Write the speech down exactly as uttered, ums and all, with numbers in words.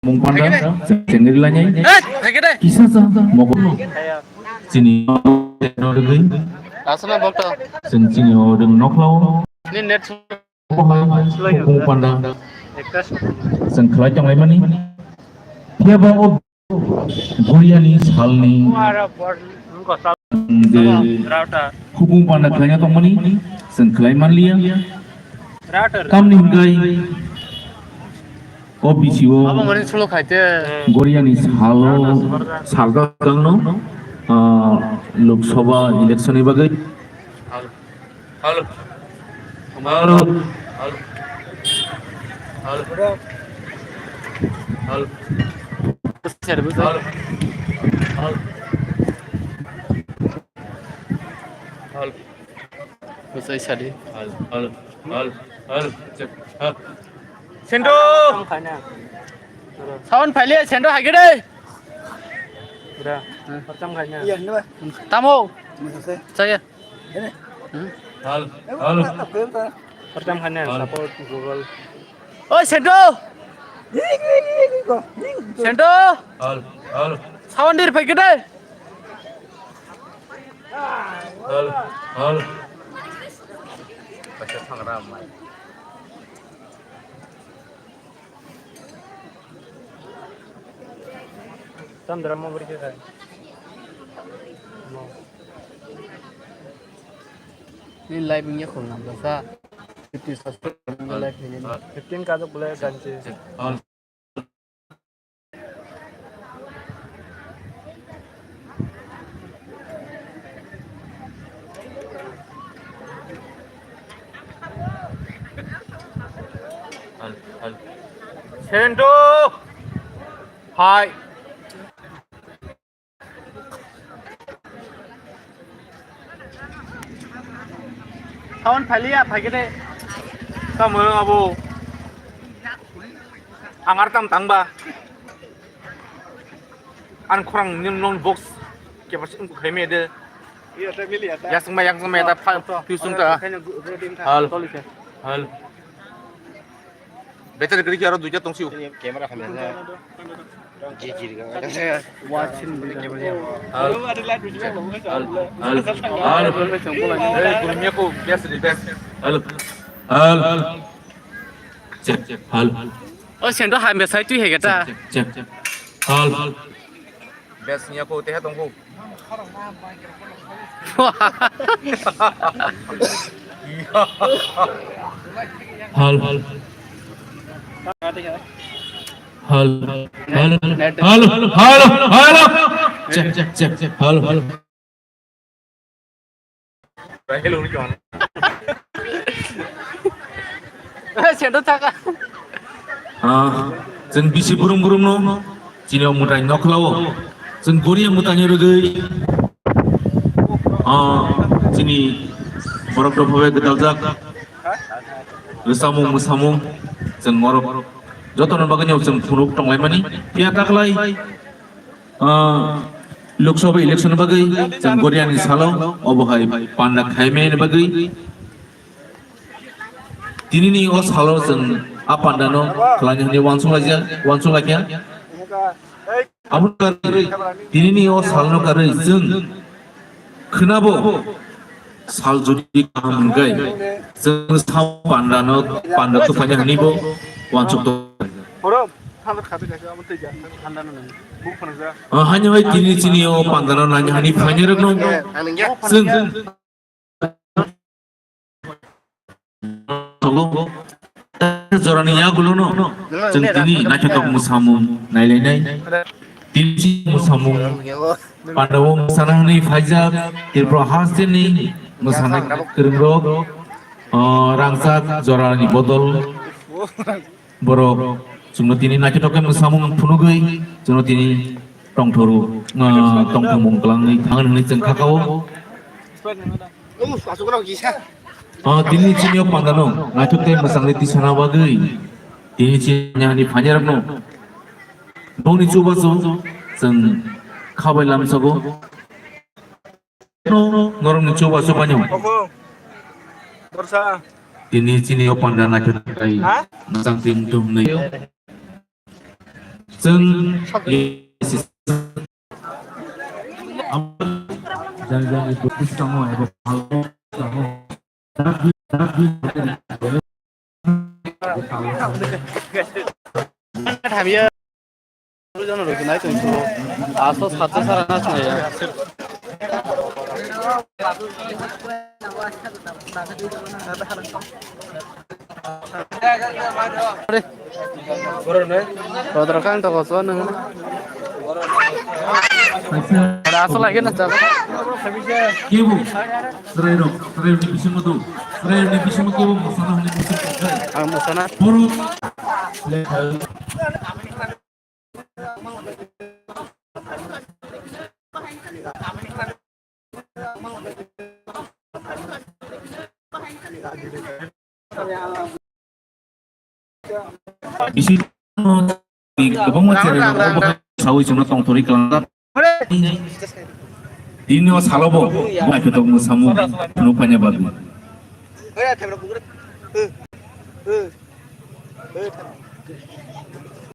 Mung panda, chengri lanyai. Kisa sa, mokol. Chini, asana bokto. Chini, chini, odeng noklao. Ni net. Mung panda. Cheng khlai tonglai mani. Phiya ba o Goriani salni je hubung panda khlaina tongmani, chwng khlai manliya. Tamni hwnkhe o bisio Goriani salo, salda tangno, ah, Lok Sabha election ni bagwi. Halo. Halo. Halo. Halo. Halo. Halo. Halo. Halo. Bwsai sadi. Halo. Halo. Halo. Halo. Check. Halo. Sendo. Sound phaile sendo hagide. Udah. Pertama kalinya. Iya, ini, Pak. Tamo. Saya. Halo, halo. Pertama kali support Google. Oi, Sendo! Sendo! Halo, halo. Sawan dir phai gede. Halo, halo. Baca sangram, mai. Tam drama beri kita. Ni live ni khol nam sa. Fifty subscriber ni live ni. Fifteen ka jok bole ganchi. Hal, hal. Sendo! Hai. Tahun phailiya phaikhe de. Tamo abo. Angar tam tangba. An khorang nil non box. Khe pas ung khaime de. Iya, ta mili ya, ta. Yang sengma, yang sengma ya, ta pha, piu sung ta. Hal. Hal. Better gari ki aro duita tong siu. Camera khamya na. Ji ji ga. Watching video. Hal. Hal. Hal. Hal. Eh, kurumia ko biasa di best. Hal. Hal. Check, check. Hal. Oh, sendo hai mesai tu hega ta. Check, check, check. Hal. Best nya ko teha tong ko. Hal, hal. Hal, hal, hal, hal, hal, hal. Check, check, check, check. Hal, hal. Sendo thaka. Ah, chwng bisi burum burum no, chini o mwtai nokhla o. Chwng Goria mwtai ni rwgwi, ah, chini borok rok phabai gwdal jak. Rwsamung mwsamung chwng morok joto no bagwi no chwng phunuk tonglaimani. Phiya taklai. Ah, Lok Sabha election bagwi chwng Goriani salo obo hai panda khaimani bagwi. Tinini o salo chwng a panda no khlaina hwnwi wansuk laijak, wansuk laikha. Abo karwi tinini o salo karwi chwng khwnabo sal jodi kaham hwnkhe chwng sa panda no panda tuphaina hwnwi bo wansuk tong. Hano hai tini chini o pandano nani hani phainai rok no chwng tongo. Chwng tini naithotok mwsamung nailainai. Tini chini mwsamung pandao mwsana hwnwi phaijak Tripura hasteni mwsana kwrwng rok, o, rangchak jorani bodol. Borok chwngno tini naithotok khe mwsamung phunugwi chwngno tini tongthoro, ah, tongthomung kwlangwi thangwi hwnwi chwng kha kao. Ah, tini chini o pandano naithok tei mwchangwi tisana bagwi tini chini hani phainai rokno bongni chubachu chwng khabai lamsogo. Norokni chubachu panyo. Obo. Dorsa. Tini chini o panda naikhe tai. Ha? Mwchang team tum nai. Chwng jani jani bwskango eba phalgo. Thamya. Jono rwgwi nai tong phuru. Aso sacho sara na sinai ya. Rodra kang to koso nang. Ora aso lagi na chaba. Kibu, serairok, serairok ni bisingo do. Serairok ni bisingo kibu mosana hwnwi bisingo. Ang mosana. Boro. Bisi kwbangma cherai rok sawi chwngno tongthorwi kwlangjak. Tini o salo bo naithotok mwsamung phunuk paina bagwi.